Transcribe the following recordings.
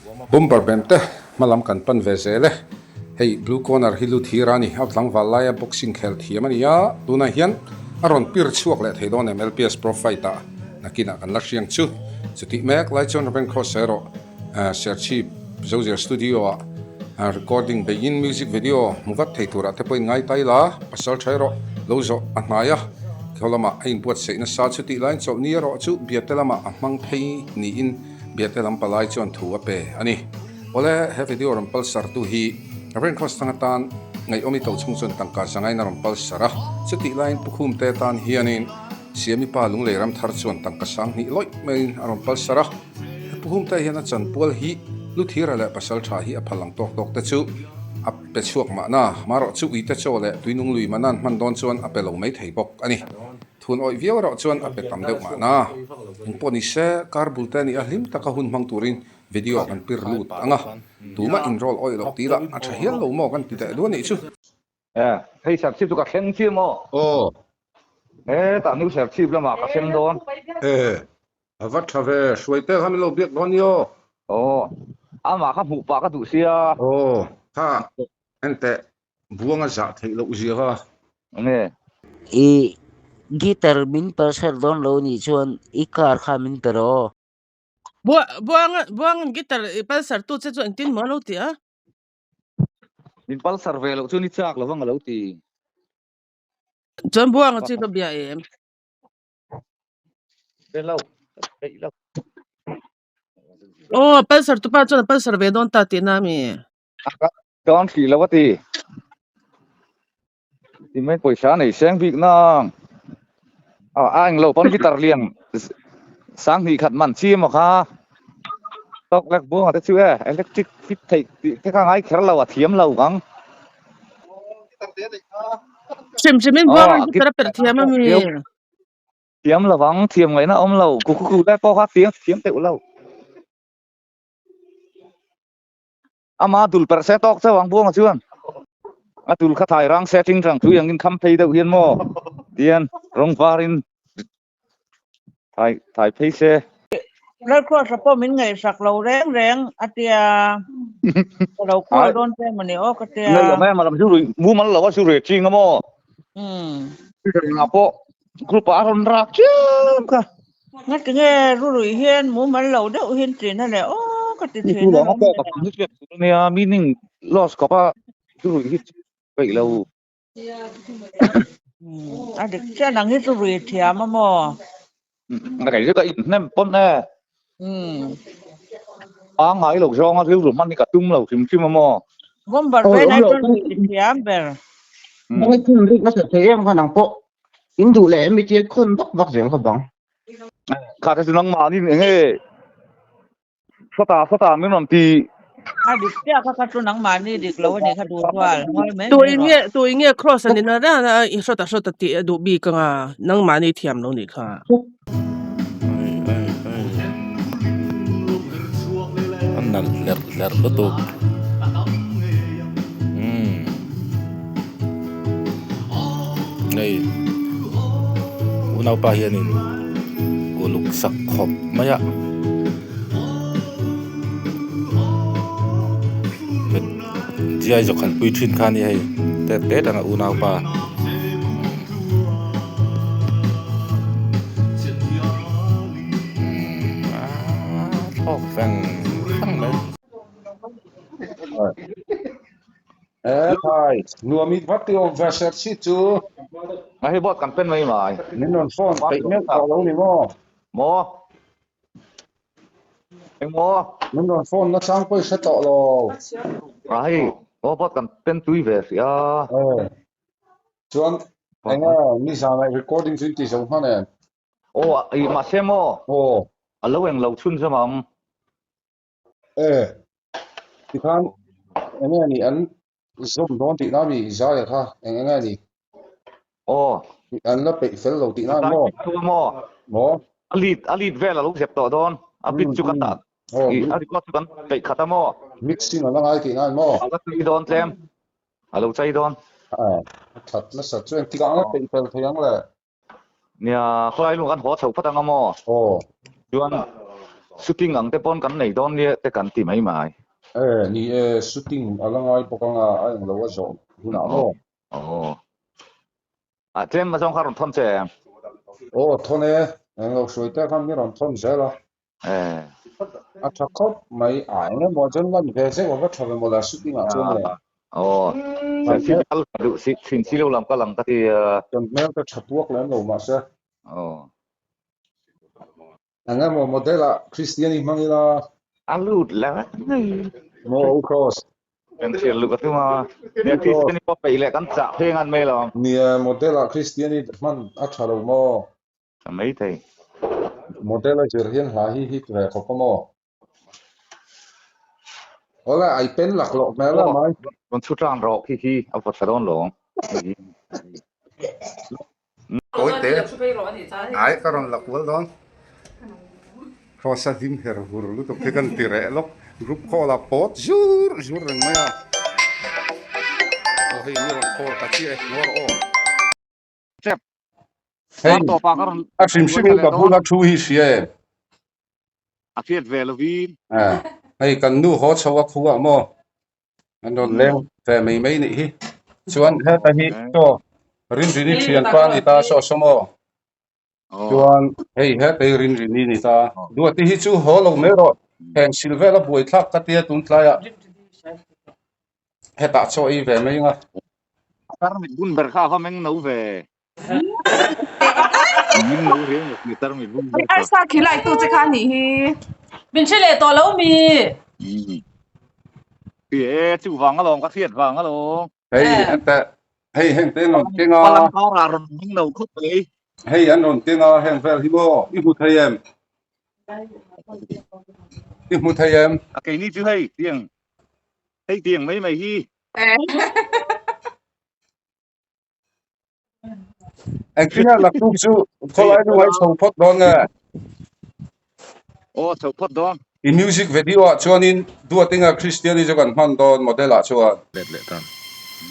Bomber bem te hmalam kan pan ve zel e. Hei blue corner hi lut hir a ni. A tlangval laia boxing khel thiam a ni a, tunah hian a rawn pir chhuak leh thei dawn em LPS Pro Fight ah nakinah kan la hriang chu. Chutih mek lai chuan Raven Cross erawh Serchhip Zozial Studio ah recording beiin music video hmu vat thei turah te pawhin ngai ta ila, pasal tha erawh lo zawh a hnai a, khaw lamah a inbuatsaih nasa chutih laiin chawlhni erawh chu biate lamah a hmang phei niin Biate lam palai chuan thu a pe a ni. Awle, he video rawn palsar tu hi Raven Cross thang atan ngaihawm i to chhung chuan tangka zangain a rawn palsar a, chutih laiin Pu Khumte tan hianin Siami pa Lunglei ram thar chuan tangka sang hnih lawih maiin a rawn palsar a. He Pu Khumte hian a chanpual hi Luthira leh pasal tha hi a phal ang tawk tawk te chu a pe chhuak mahna, marawh chu uite chaw leh tuinung lui manan hman dawn chuan a pe lo mai thei bawk a ni. Thun awih viau erawh chuan a pe tam deuh mahna. Engpawh ni se, kar bul te nia hlim taka hun hmang turin video kan pir lut ang a, tumah inroll awih loh tih lah a tha hial lo maw kan ti teh duh a nih chu. E, hei Serchhip chu ka thleng chiah maw? Aw. Hetah New Serchhip lamah ka thleng dawn. E, a va tha ve, hruai tel kha min lo biak dawn nia. Aw, amah kha hmuh pah ka duh sia. Aw, kha enteh Buanga zah theih loh zia kha. Enge? I guitar min parcel dawn lo nih chuan i car kha min pe rawh aw. Buanga Buanga'n guitar i palsar tu che chu engtin maw a lo ti a? Min palsar ve loh chuan i chak lovang a lo ti. Chuan Buanga chu i va bia em? Be lo, peih lo. Aw, palsar tupa chuan a palsar ve dawn ta tihna a mi? Dawn hrih lo a ti. Ti mai pawisa nei seng bik nang. A a englo pawn guitar lian sang hnih khat man chi emaw kha. Tawk lek buanga te chu e electric fit theih tih te kha ngai kher lo a thiam lo ang. Hrim hrim in buanga guitar a perh thiam a mi. Thiam lovang thiam ngaihna awm lo ku ku ku lai pawh kha thiam thiam teuh lo. Ama dul perh se tawk chauh ang Buanga chuan a dul kha thai rang se ting rang tui angin kham phei deuh hian maw tian rawng varin thai thai phei se. Lalkhuahra pawh min ngaihsak lo reng reng a tia ka lo call dawn che mawni aw ka tia. Nei awm em a lam chu rui mumal lo a chu rui ching a maw. Nga pawh group ah a rawn rak chiam kha. Nga tinge rurui hian mumal lo deuh hian ṭin a leh aw ka ti ṭhin a lawm le. Nia meaning loss khawp a rurui hi peih lo. A dik chiah nang hi chu rui thiam a maw. Ka kei chu ka in hnem pawn e. Pangngai lo zawnga rilru hman hi ka tum lo hrim hrim a maw. Bomber ven ai chuan rui thiam ber. Hei khun rik nasa thei em kha nang pawh in duh leh em i tia khun vak vak zel kha bang. Kha te chu nangmah nin enge sawta sawta min rawn ti. A dik chiah kha kha chu nangmah ni dik lo a nih kha duh rual ngawi mai Tu mai in rawh. nge tu in nge cross a ni na rana i hrawta hrawta tih a duh bik anga nangmah ni thiam lo nih kha. Ai ai ai a nalh hlerh hlerh lutuk umm hei unaupa hianin uluk sak khawp mai a Giai zawk han pui thin kha a ni hei tet tet ang a unaupa. Thlawk veng veng mai. E khai, nuam i vat i awm ve Serchhip chu. A hei bawt kan pen mai mai. Min rawn phone peih meuh tawh lo ni maw? Maw? Engmaw? Min rawn phone na chang pawh i hre tawh lo. A hei, aw bawt kan pen tui ve hrih a. E. Chuan enge nizanah recording chu in ti zo hman em? Aw, i mahse maw? Aw. A lo eng lo chhun zam ang. E. Tikhan enge ni an zawm dawn tihna mi Zaia kha eng enge ni? Aw. An la peih fel lo tihna maw? Maw? Maw? A lead a lead vel a lo zep tawh dawn. A bit chu kan dah. Aw. I a record chu kan peih khat a maw? Mixing a la ngai tihna maw? A la tui dawn tlem. A lo chei dawn. A that nasa chu engtikah ang la peih fel thei ang le? Nia, khawlai lung kan haw chho phawt ang a maw? Aw. Chuan. Shooting ang te pawn kan nei dawn nia te kan ti mai mai. E, ni e, shooting a la ngai bawk anga a englo a zawh hunah maw? Aw. A tlem azawng kha rawn thawn che em? Aw, thawn e, englo hruai te khan mi rawn thawn zel a. E. A tha khawp mai, a engemaw chuan lan ve zeuh a va tha ve mawle a shooting ah chuan le. Aw, Kan kal duh si thin si lo lam kal ang ka ti a. Kan hmel te tha tuak lem lo mahse. Aw. Eng emaw model ah Kristian i hmang ila. A lut la ngei. Maw U Cross. Kan thlir luh ka tum a. Nia Kristian i pawh peih leh kan chah phei ngan mai lo. Nia model ah Kristian i hman a tha lo maw? Tha mai thei. Model a zir hian hla hi hit ve khawp a maw? Awle ai pen laklawh hmel a mai. Rawn chhu tlang rawh khi khi a vawt tha dawn lo. Kawi te ai ka rawn la kual dawn. Hrawsa hlim her hur lutuk hi kan ti reh lawk. Group call a pawt zur zur reng mai a. Aw hei mi rawn call ta chiah e, nuar aw. Chep. Hei, a hrim hrim in ka bula thu hi hria em? A hriat ve lovin. Hei kan nu haw chho a khu ah maw? An rawn leng ve mai mai nih hi. Chuan heta hi chaw Rinrini thianpa a ni ta saw saw maw? Chuan hei heta hi Rinrini a ni ta. Duati hi chu haw lo mai rawh. Heng sil vel a buaithlak ka tia tun tlaiah hetah chaw ei ve mai anga. Tarmit bun ber kha a va meng no ve. Min no riau ngawt ni tarmit bun ber kha. Arsa khilai tu che kha nih hi. Min hre leh tawh lo mi. E chu vang alawm ka hriat vang alawm. Hei ente hei heng te an rawn keng a. Palang kar ah rawn meng no khawp mai. Hei an rawn keng a heng vel hi maw i hmu thei em? I hmu thei em? A keini chu hei tiang hei tiang mai mai hi. Engtin a naktuk chu khawlai nu ai chho phawt dawn nge? Aw chho phawt dawn. I music video ah chuanin Duatinga Kristiani chu kan hman dawn model ah chuan. Let leh tan.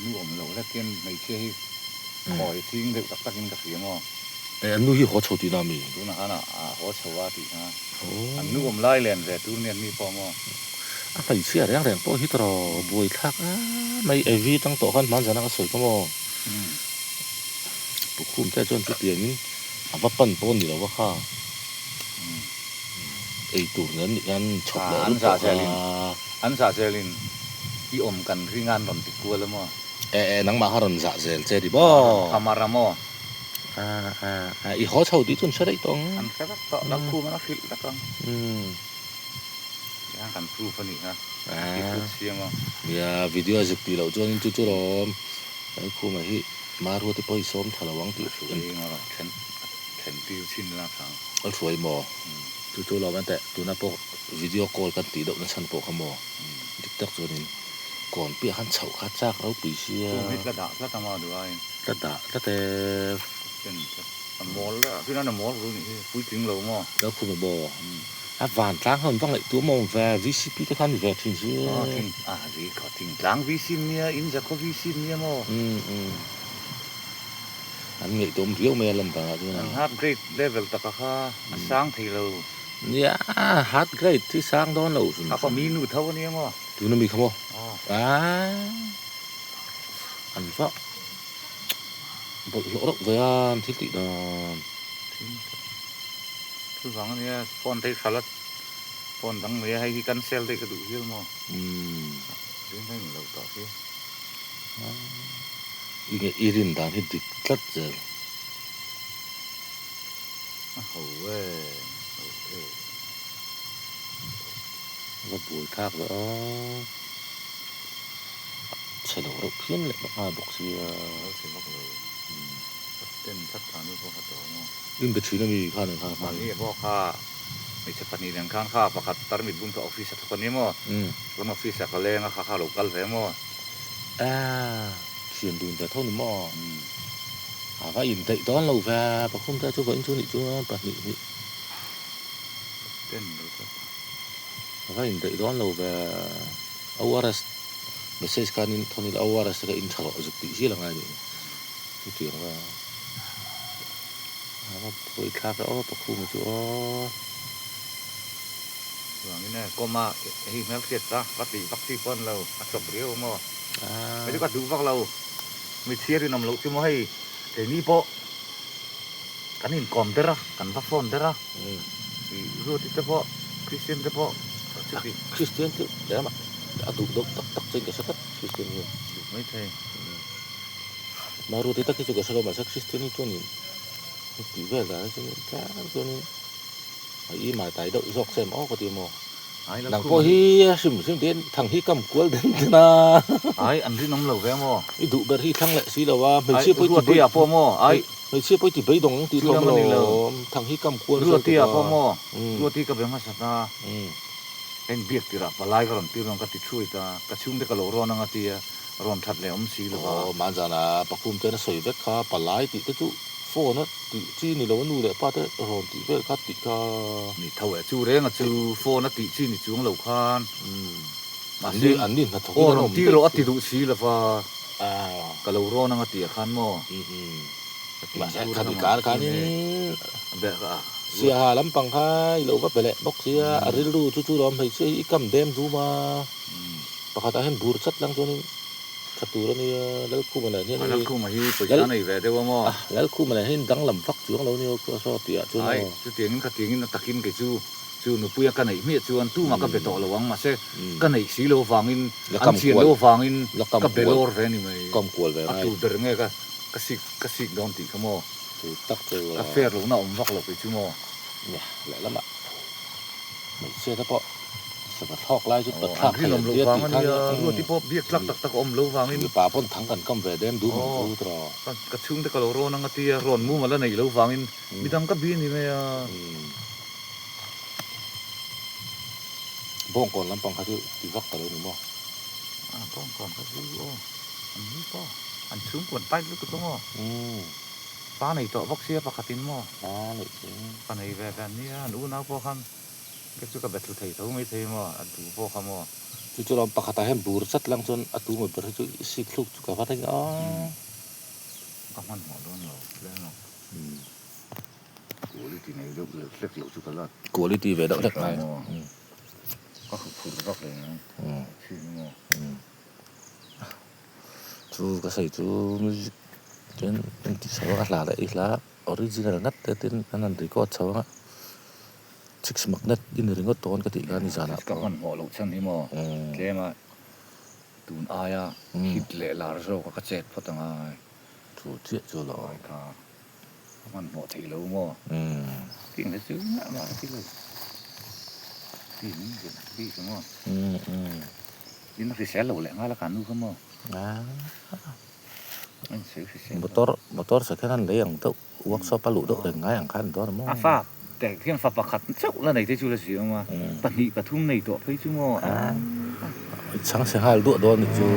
Nu awm loh hlekin hmeichhia hi khawi ching deuh tak takin ka hria maw? Eh an nu hi haw chho tihna mi? Tunah khan a haw chho a tih kha. An nu awm lai len ve tur nia mi pawh maw? A hmeichhia reng reng pawh hi tawrh buaithlak a mai Evi tang tawh khan hmanzana ka sawi kha maw? Tukhum te chuan chutiangin a va pan pawh a ni lo va kha. Ei tur nen nih khan chhawp leh An lut zah tawh kha. zelin an zah zelin i awm kan ring a an rawn ti kual a maw? E e nangmah kha rawn zah zel che ti Rawn maw? thamar a maw? A a a i haw chho tih chu an hre daih tawh ang. An hre vek tawh, Lalkhum an a hrilh vek ang. Tiang kan proof a nih kha, i proof siam a. Nia, video a zuk tih loh chuanin chu chu rawm Lalkhuma hi Marua te pawh i sawm tha lo ang tih A hruai emaw then then tir chhin la tha. A hruai maw? Chu chu lawm enteh, tuna pawh video call kan tih deuh na chhan pawh kha maw? Dik tak chuanin kawn piah khan chhoh kha chak ropui sia. Khum hi tla dah tlat a maw duhaiin? Tla dah tlat e. Ten tlat. A mawl a, tuna na mawl ru nih hi, puitling lo maw? Lalkhuma maw? A van tlang khan va ngaihtuah maw awm ve, VCP te khan ni ve thin si. Aw thing a vi khaw thing tlang VC nia in zakhaw VC nia maw. Umm umm an ngaihtuah awm riau mai a lan danah chuan a. An heart grade level taka kha a sang thei lo. Nia heart grade hi sang dawn lo hrim hrim. Kha pawh mi nu tho a nia maw. Tuna mi kha maw. Aaa an va bawlhhlawh reuh ve a an thil tih dan. Chuvang ania phone te hi hral a phone dang mai a hei hi cancel daih ka duh hial maw? Umm. Rin a inlo tawh hi. I nge i rin dan hi dik tlat zel. A ho e, ho e. Va buai thlak ve a. A chhe lo reuh phian leh bawk nghal bawk sia. Lo chhe vak lo. Ten tlat kha nu pawh kha tawh maw? In be thin a mi khan an khan Mahni a pawh kha hmeichhe pahnih nen khan kha pakhat tarmit bun kha office a thawk a ni maw? Chuan office ah ka leng a kha kha lo kal ve maw? Aaa thian dun ve tho ni maw? A va in daih dawn lo ve pakhum te chu vawiin chu nih chuan pahnih hnih. Ten lo tlat. A va in daih dawn lo ve ORS message khan in thawn ila ORS te kha in tha rawh zuk tih hial a ngai nih. Chutiang va a va buai thlak e aw pakhuma chu aw. Chuvangin e, kawma hei hmelhriat ta va tih vak chi pawh a ni lo, a chawp riau a maw? Kei chu ka duh vak lo, mi chhiar inawm loh chu maw hei keini pawh kan inkawm der a, kan va phone der a, ih Ruati te pawh Christian te pawh chuti. Christian chu lehlamah a duh deuh tak tak chuan ka hre tlat Christian hian. Duh maithei. Maruati tak hi chu ka hre lo mahse Christian hi chuanin tih vel dan hi chuan tlem chuanin a i mai tai deuh zawk che em aw ka ti maw. Nang pawh hi a hrim hrim te hian thang hi kam kual den den a. Ai an rinawm lo ve maw. I duh ber hi thlang leh si lo a hmeichhia pawh i ti Ruatia pawh maw ai. Hmeichhia pawh i ti beidawng ang tih hlawm alawm thang hi kam kual nasa lutuk a. Ruatia pawh maw Ruati ka be hmasa ta. Heng biak tirah palai ka rawn tir rawn ka ti thuai ta ka chhungte ka lo rawn ang a tia rawn that leh awm si lo va. Aw Manzana Pakhum ten a sawi vek kha palai tih te chu phone a tih chi ni lo a nu leh pa te rawn tih vel kha tih kha. Ni tho e chu reng a chu phone a tih chi ni chuang lo khan mahse an ni hnathawk in an awm daih rawh a ti duh si lo va ka lo rawn ang a tih ah khan maw. Mahse khami kar khanin Siaha lampang kha i lo va pe leh bawk sia, a rilru chu chu lawm hmeichhia hi i kam dem zum a, pakhatah hian bur chat lang chuanin tha tur a nia, Lalkhuma nen hian Lalkhuma hi pawisa nei ve deuh a maw? Lalkhuma nen hian danglam vak chuang lo nia saw tihah chuan aw. Ai, chutiangin khatiangin a takin kei chu chu nupuia ka neih hmiah chuan tumah ka be tawh lo ang, mahse ka neih si lo avangin an chian lo avangin ka be lawr ve a ni mai, a tu ber nge ka Ka sik ka sik dawn tih kha maw? Chu tak chu Ka fair lohna awm vak lo kei chu maw? Nia, lehlamah hmeichhia te pawh sava thlawk lai chu pathlak thei an tia tih khan Ruati pawh biak tlak tak tak a awm lo vangin mipa pawn thang kan kam ve dem duh mang chu tawh. Ka chhungte ka lo rawn ang a tia rawn mumal a neih lo vangin midang ka bi a ni mai a. Bawngkawn lampang kha chu ti vak ta lo ni maw? Bawngkawn kha chu aw an ni pawh. An chhungkuan tight lutuk a maw? Pa nei tawh bawk sia pakhatin maw? Pa neih chu. Pa nei ve ve an nia, an unau pawh khan ke chu ka be thlu thei tho mai thei maw, a duh pawh kha maw? Chu chu lawm pakhatah hian bur chat lang chuan a tu maw ber hi chu i sik thluk chu ka va reng a. Ka hmanhmawh dawn lo hle maw? Quality nei deuh leh hlek loh chu ka la. Quality ve deuh hlek ngai. Ka huphurh vak leh ang thin maw? Chu ka sawi chu music tin an ti chho a hla leh i hla original ngat te tin an han record chho a chicks magnet i ni ringawt dawn ka tih kha ni zanah ka hmanhmawh loh chhan hi maw tlem a tun aia hit leh lar zawk a ka chet phawt ang ai chu chiah chu lo ai kha ka hmanhmawh theih lo maw tih ang te chu engah mah ka ti lo tih ang bik ang aw. In hrisel lo leh nghal a kan nu kha maw? A in sawi hrisel lo. Motor motor second hand lei ang deuh workshop a luh deuh reng ngai ang khan dawn a maw? A fa te hian fa pakhat chauh la nei te chu la si awm a, pahnih pathum nei tawh phei chu maw? I chhang chhe nghal duah dawn nih chu.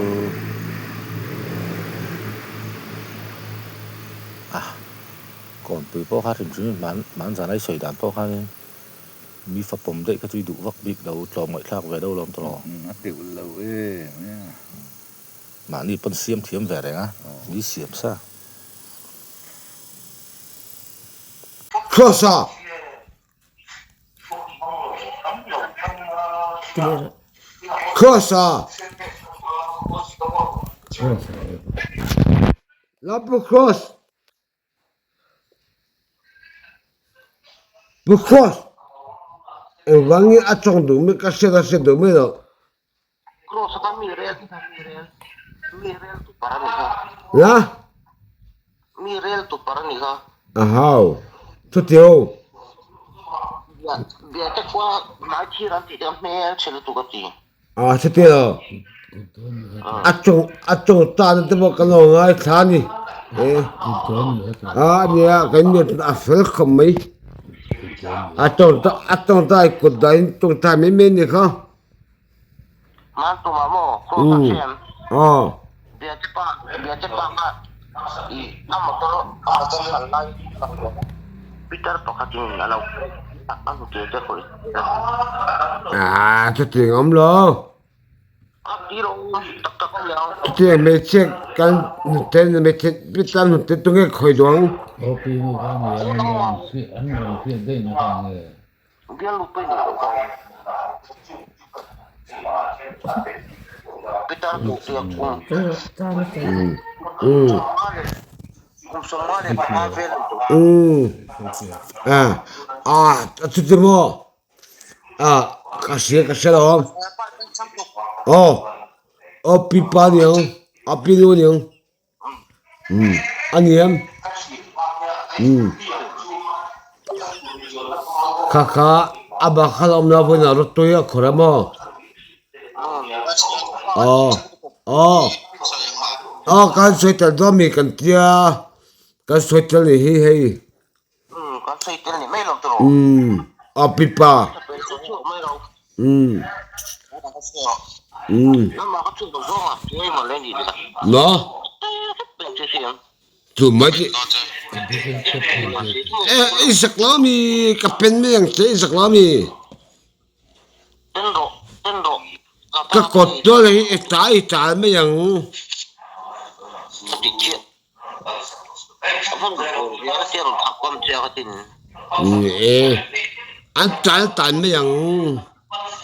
A kawnpui pawh kha hrim hrim in hmanzan a i sawi dan pawh khanin. Mi fa pawm daih kha chu i duh vak bik lo, tlawm ngaihthlak ve deuh lawm tawh. A teuh lo em a. Mahni pawn siam thiam ve reng a, mi siam sa. Cross a! Cross a! Lapu cross! Because engvangin a tawng duh mai ka hriat a hriat duh mai loh. La? A hau. Chutiang ho. A chutiang a tawng a tawng tan te pawh kan lo ngaithla a ni a nia kan nia a fel khawp mai a tawng a tawngtai kut dahin tawngtai mai mai a ni kha aw. Ah chutiang awm lo. Chutiang hmeichhia kan hnute hmeichhe pitar hnute tunge khawi duh ang. Um a a chuti maw a ka hria ka hre lo ang aw aw pi pa niang a pi nu niang um a ni em um kha kha a bak kha la awm lo vawiin ah rawtui a khawrh a maw aw aw aw kan sawi tel dawn mi kan tia kan sawi tel ni hi hei um aw pipa um um maw chu mai chi eh i zak lo ami ka pen mai ang che i zak lo ami. Ka kawt tual hi i ta i tal mai ang. Ni e, an tal tan mai ang.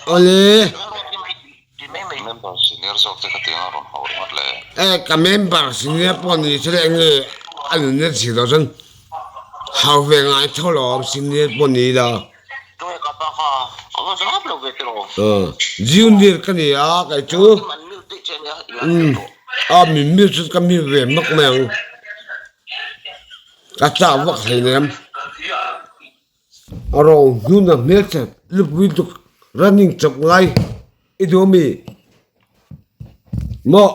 Awle. E ka member senior pawh ni se eng nge a nunna zir loh chuan hau ve ngai tho lo awm senior pawh ni ila. Junior ka ni a kei chu a min mute chu ka mute ve mak mai ang ka chak vak hleinem a rawng hnuna hmelchhe lupui tuk running chawp ngai i duh ami maw.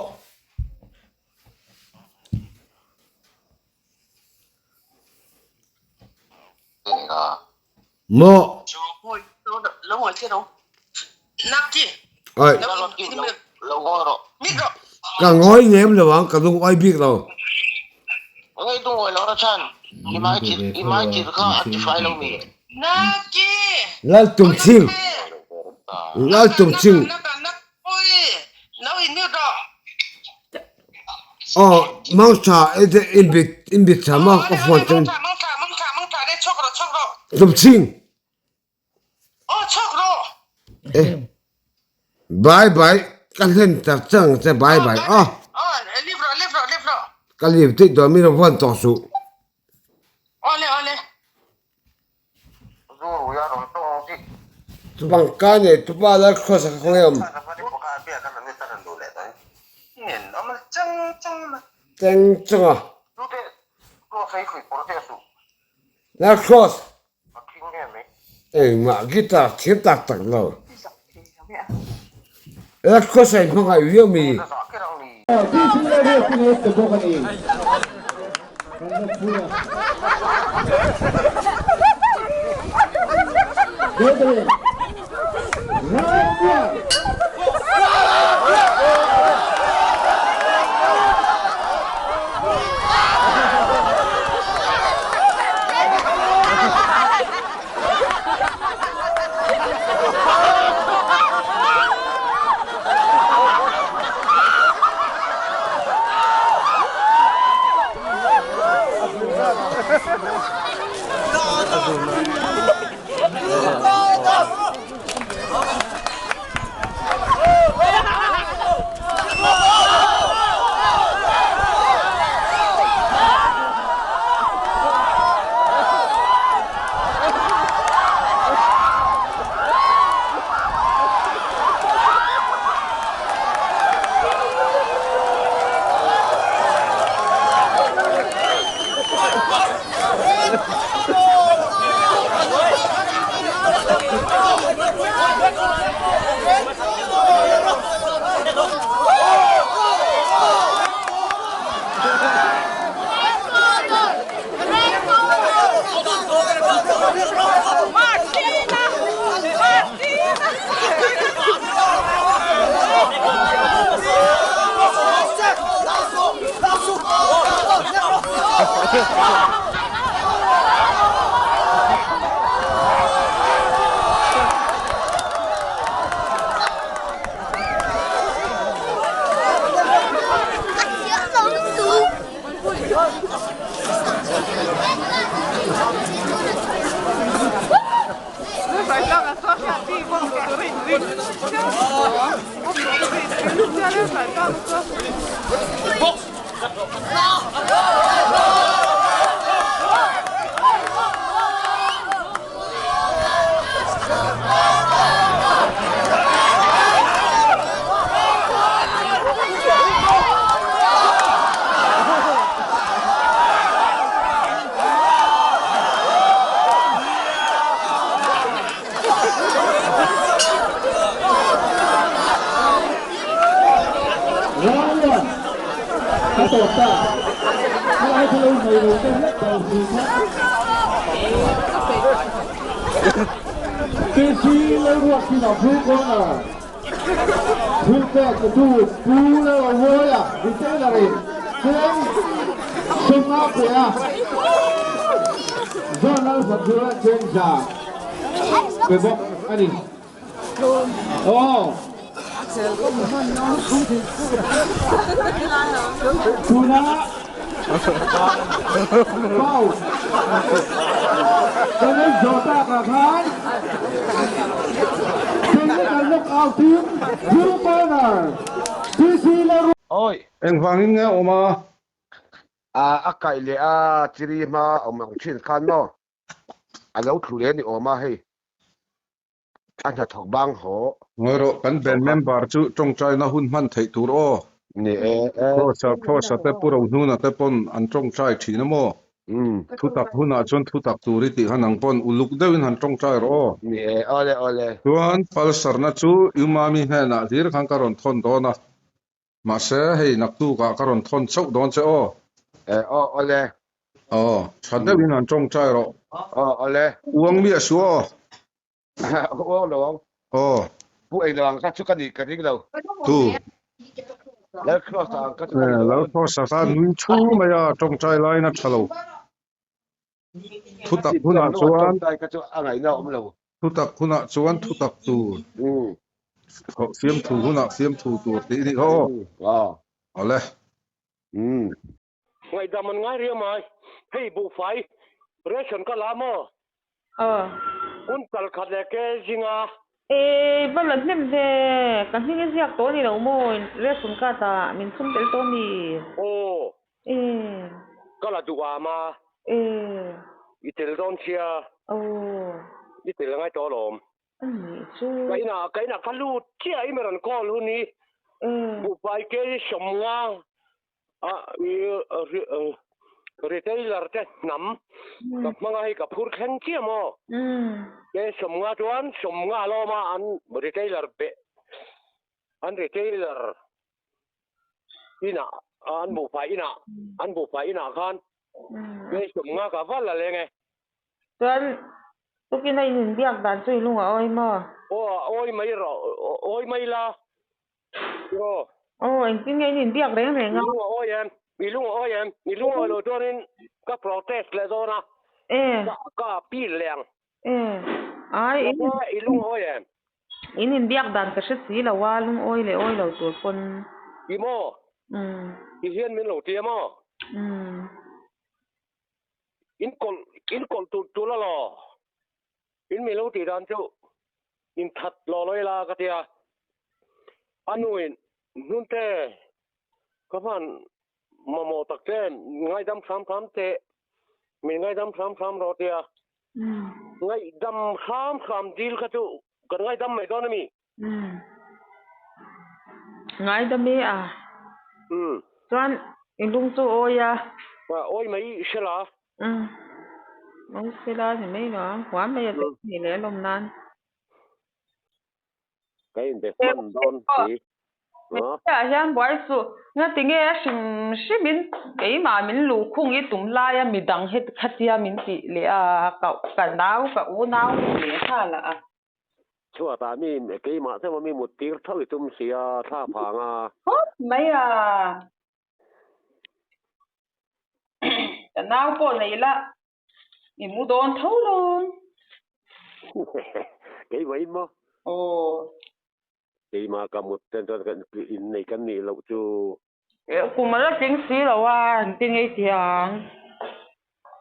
Maw? Ai. Ka ngawi lem lo ang, ka lungawi bik lo. Laltumching. Laltumching. Aw mangtha in bit tha maw ka phone cun. Tumching. Eh bye bye ka hlen tak cang che bye bye aw. Ka leave tik dawn mi ro phone tawk suh. Bangka nei tupa lal cross a kha khawnge awm. Cheng cheng a. Lal cross. Engmah guitar thiam tak tak lo. Lal cross a inhmangaih viau mi. Engvangin nge awm a? A a kaih leh a chiri hma awm ang thin khan maw a lo thlu leh a ni awm a hei a hnathawk bang haw. Ngawi rawh, kan band member chu tawngtaina hun hman theih tur aw. Ni e e. Kross-a, Kross-a te Pu Rohnuna te pawn an tawngtai thin a maw? Thutak hunah chuan thutak tur i tih kha nang pawn uluk deuhin han tawngtai rawh aw. Ni e, awle awle. Chuan Palsarna chu Umami hnenah hlir khan ka rawn thawn dawn a. Mahse, hei naktukah ka rawn thawn chauh dawn che aw. E, aw, awle. Aw, tha deuhin han tawngtai rawh. Aw, awle. Uang miah suh aw. Uang lo ang. Aw. Pu ei lo ang kha chu ka nih ka ring lo. Tu. Lal Kross ang kha chu ka nih lo. Lal Kross a kha nui thu mai a, tawngtai laiin a tha lo. Thutak hunah chuan. Tawngtai kha chu a ngaihna a awm lo. Thutak hunah chuan thutak tur. Fiamthu hunah fiamthu tur tih a nih kha aw. Awle. Ngaihdam an ngai riau mai. Hei buhfai ration ka la maw? Aw. Hun kal khat leh ke zinga. E va la hnem ve, ka hming i ziak tawh a ni lo maw ration card ah min chhum tel tawh a mi? Aw. E. Ka la duh am a. E. I tel dawn sia. Aw. I tel a ngai tawh alawm. A nih chu. Ka inah ka inah ka lut chiah i rawn call hun hi. E. Buhfai ke hi sawmnga a retailer te hnam ka hmanga hei ka phur thleng chiah maw? Ke sawmnga chuan sawmnga alawm a an retailer beh an retailer inah an buhfai inah an buhfai inah khan ke sawmnga ka val a leng e. Chuan tukin a in inbiak dan chu i lung a awi maw? Aw a awi mai rawh awi mai la Aw. Aw, engtin nge in inbiak reng reng a? I lung a awi em? I lung a awi em? I lung a awi lo chuanin ka protest leh dawn a. E. Ka appeal leh ang. E. Ai, in. I lung a awi em? In inbiak dan ka hre si lo a, lung awi leh awi lo tur pawn. I maw? Umm. I hian min lo ti a maw? Umm. In kawlh, in kawlh tur tul a law? In mi lo tih dan chu in that lo lo ila ka tia. A nuin hnunte ka hman mamawh tak che ngaidam hram hram teh, min ngaidam hram hram rawh tia. Ngaihdam hram hram dil kha chu kan ngaidam mai dawn a mi? Ngaidam e a. Chuan i lung chu awi a. Awi mai hre la. Awi hre la ni mai lo a. Huam mai a tel ni leh a lawm nan. Ka inbe hman dawn si. Hmeichhia hian buai suh. Ngati nge a hrim hrim in keimah min luhkhung i tum laia midang heti khatia min tih leh a ka nau ka unau leh nghal a. Chhuatah mi keimah chauh a mi mut tir tho i tum si a, thla phang a. Phawt mai a. Ka nau pawh nei la, i mu dawn tho lawm. Keimah in maw? Aw. Keimah ka mut ten chuan kan innei kan nih loh chu. Kum a la tling si lo a, engtin nge i ti ang?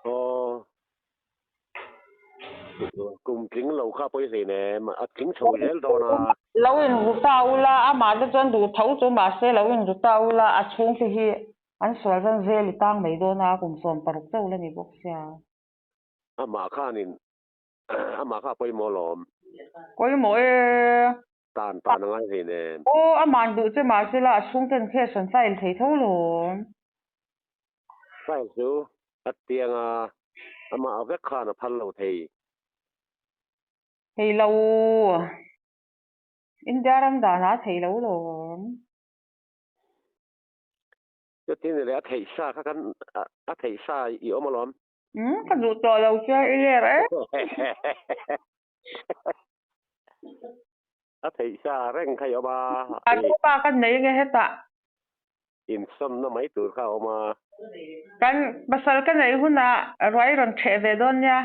Aw. Kum tling lo kha pawi hlei nem, a tling chho zel dawn a. Lo in ru ta ula, amah te chuan duh tho chu mahse lo in ru ta ula, a chhungte hi an sual zan zel i tang mai dawn a, kum 16 chauh la ni bawk sia. Amah khanin amah kha a pawimawh alawm. Pawimawh e. Tan tan a ngai hlei nem. Aw, amah duh che mahse la a chhungten case an file thei tho lawm. File chu a tiang a, amah vek khan a phal lo thei. Thei lo. India ram danah a thei lo lawm. Chutin ni leh a theih sa kha kan a theih sa i awm alawm. Umm ka duh tawh lo chuan i ler e. A theih sa reng kha i awm a. A pa ka nei nge hetah. Insawnna mai tur kha a awm a. Kan pasal ka neih hunah ruai rawn ṭheh ve dawn nia.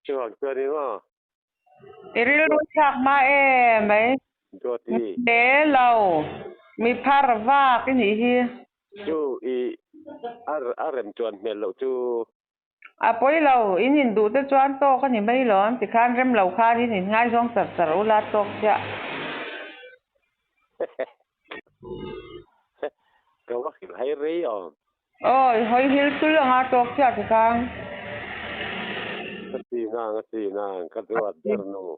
Chuvang chuan in maw? I rilru thlak hma em mai. Duati. Hle lo. Mi phar vak i nih hi. Chu i a rem chuan hmel loh chu. A pawi lo, in induh te chuan tawk a ni mai lo an ti khan rem lo khan in inngaizawng char char ula tawk chiah. Ka va hrilh hai rei awm. Aw, i hawi hil tul anga tawk chiah ti khan. Ka ti nang a ti nang, ka duat ber nu.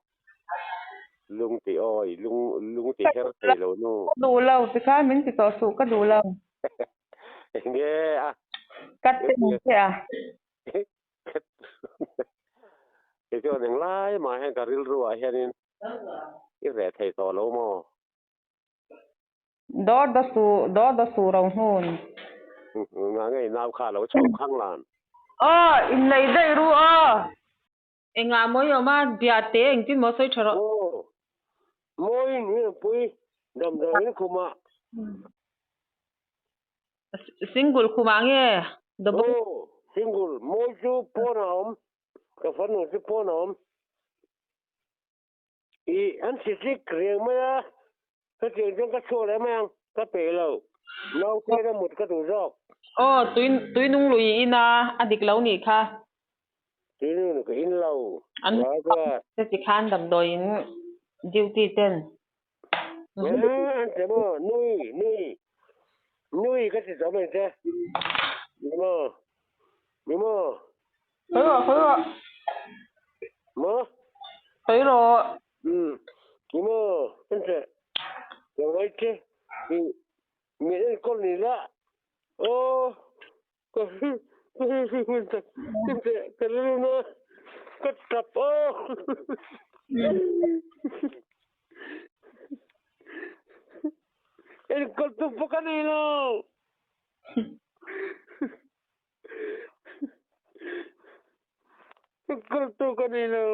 Lung ti awi, lung lung ti her thei lo nu. Ka duh lo ti khan min ti tawh suh, ka duh lo. Enge a? Ka ten che a. Kei chuan englai mah hian ka rilru ah hianin i reh thei tawh lo maw? Dawr da su, dawr da su ro hnun. Nga ngei nau kha lo chho khang lan. Aw, inneih daih ru aw. Engah mawi awm a, bia te engtin maw sawi tha rawh. Aw, mawi in hi pui damdawiin khumah. Single khumah nge double? Aw, single, mawi chu pawn a awm, ka fanu chu pawn a awm. I an sisik reng mai a, hetiang chuan ka chhuak leh mai ang, ka peih lo, naute a mut ka duh zawk. Aw, tui tui nung lui i in a, a dik lo nih kha. Tui nung ka in lo, An te ti khan damdawiin duty ten. An che maw, nui, nui, nui ka ti tawh mai che, ni maw, ni maw. Sawi rawh, sawi rawh. Maw? Sawi rawh. Umm, ni maw, an che, ka ngai che, i min enkawl ni la, aw, ka ka rilru na ka tap aw. Enkawl tu pawh ka nei lo. Enkawl tu ka nei lo.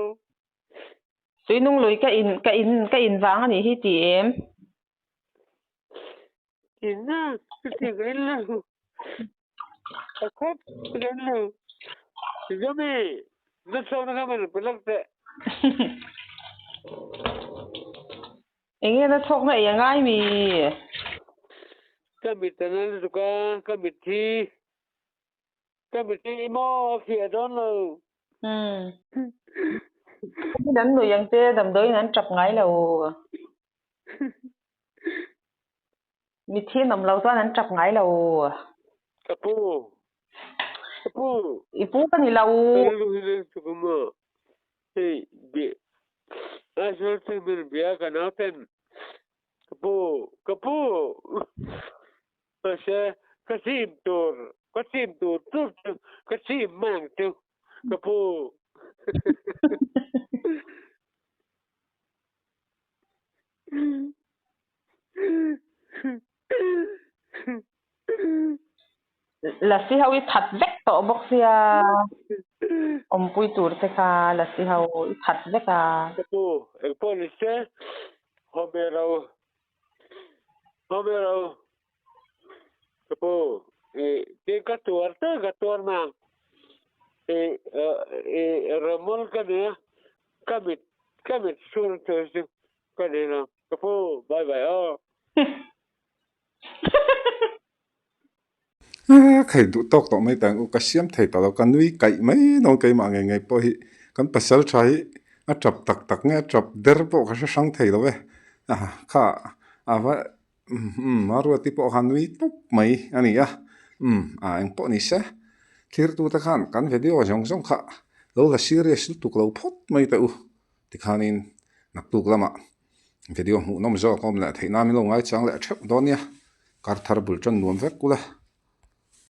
Tuinung lui ka in ka in ka in vang a nih hi ti em? In a, ka ti ka in lo. Ka khawp ka in lo. Zomi, na chawna kha man pe lak teh. Enge na chhawkna ei a ngai mi? Ka mit a na lutuk a, ka mit hi Ka mitthi i maw a fiah dawn lo. Umm. An nui ang che damdawiin an tap ngai lo. Mitthi an awm lo chuan an tap ngai lo. Ka pu. Ka pu. I pu ka ni lo. Ka rilru hi leng chuk a maw. Hei bi Aizawl Chengmel bia ka nauten. Ka pu. Ka pu. Mahse, ka chim tur, ka chim tur tur chu ka chim mai ang chu, ka pu. Lasi ho i that vek tawh bawk sia, awmpui tur te kha lasi ho i that vek a. Ka pu, engpawh ni se, Homero Homero ka pu i ti ka tuar te ka tuar na i i ramul ka nia ka mit ka mit sur chu chu ka ni lo ka pu bye bye aw. Khai duh tawk tawh mai tang u ka siam thei tawh lo ka nui kaih mai dawn keimah ngei ngei pawh hi kan pasal tha hi a tap tak tak nge a tap der pawh ka hre hrang thei lo e kha a va umm Maruati pawh kha nui tawp mai a ni a umm a eng pawh ni se thirtu te khan kan video zawng zawng kha lo la serious lutuk lo phawt mai teh u tikhanin naktuk lamah video hmuh nawm zawk a awm leh theih nan min lo ngaichang leh theuh dawn nia kar thar bul tan nuam vek ula.